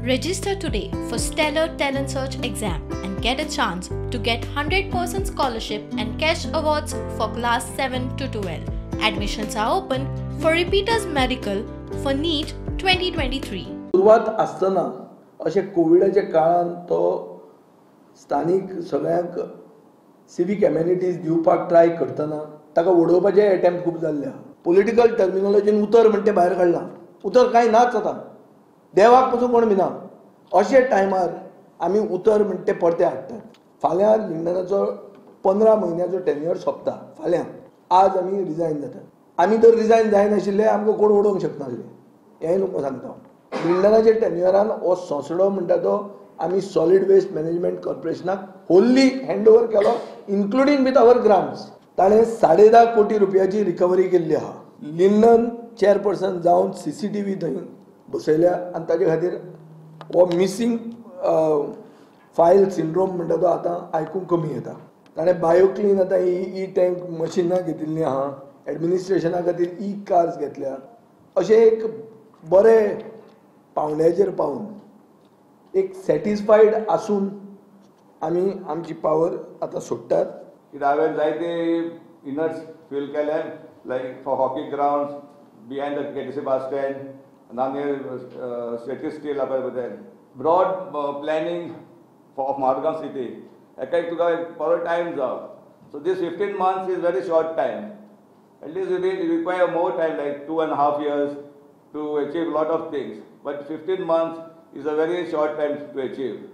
Register today for Stellar Talent Search exam and get a chance to get 100% scholarship and cash awards for class 7 to 12. Admissions are open for repeaters medical for NEET 2023. सुरवात आसतना अशें कोविडाच्या काळान तो स्थानीक सगळ्यांक civic amenities दिवपाक try करतना ताका उडोवपाचे एटेम्प्ट खूब जाल्ले आहा. पॉलिटिकल टर्मिनोलॉजीन उतर म्हणटे भायर काडलां, उतर कांय नाच आतां, देवाक पसून कोण भिना. अशे टायमार आमी उतर म्हणटे परते हाडटात. फाल्यां लिंडनाचो 15 म्हयन्याचो टेन्युअर सोंपता फाल्यां. आज आमी रिजायन जातात. आमी जर रिजायन जायनाशिल्ले आमकां कोण उडोवंक शकनासले, हेंय तुमकां सांगता. लिंडनाच्या टेन्युअरान हो सोंसडो म्हणटा तो आमी सॉलिड वेस्ट मॅनेजमेंट कॉर्पोरेशनाक होल्ली हँड ओवर केलो, इन्क्लुडींग विथ our grants. ताणें 10.5 कोटी रुपयाची रिकवरी केल्ली आहा. लिंडन चेअरपर्सन जावन CCTV थंय बसयल्या आनी ताजे खातीर हो मिसींग फायल सिंड्रोम म्हणटा तो आतां आयकूंक कमी येता. ताणें बायोक्लीन आतां ई टँक मशिनां घेतिल्लीं आहा, एडमिनिस्ट्रेशना खातीर ई कार्स घेतल्या. अशें एक बरें पावंड्याचेर पावून एक सॅटिस्फायड आसून आमी आमची पावर आतां सोडटात. कित्याक हांवें जायते इनर्स फील केले, like for hockey ground behind the KTC bus stand, near city steel broad planning of Margao city. एका एक तुका बरो टायम जावो. So this 15 months is very short time. At least you require more time, like 2.5 years to achieve lot of things. But 15 months is a very short time to achieve.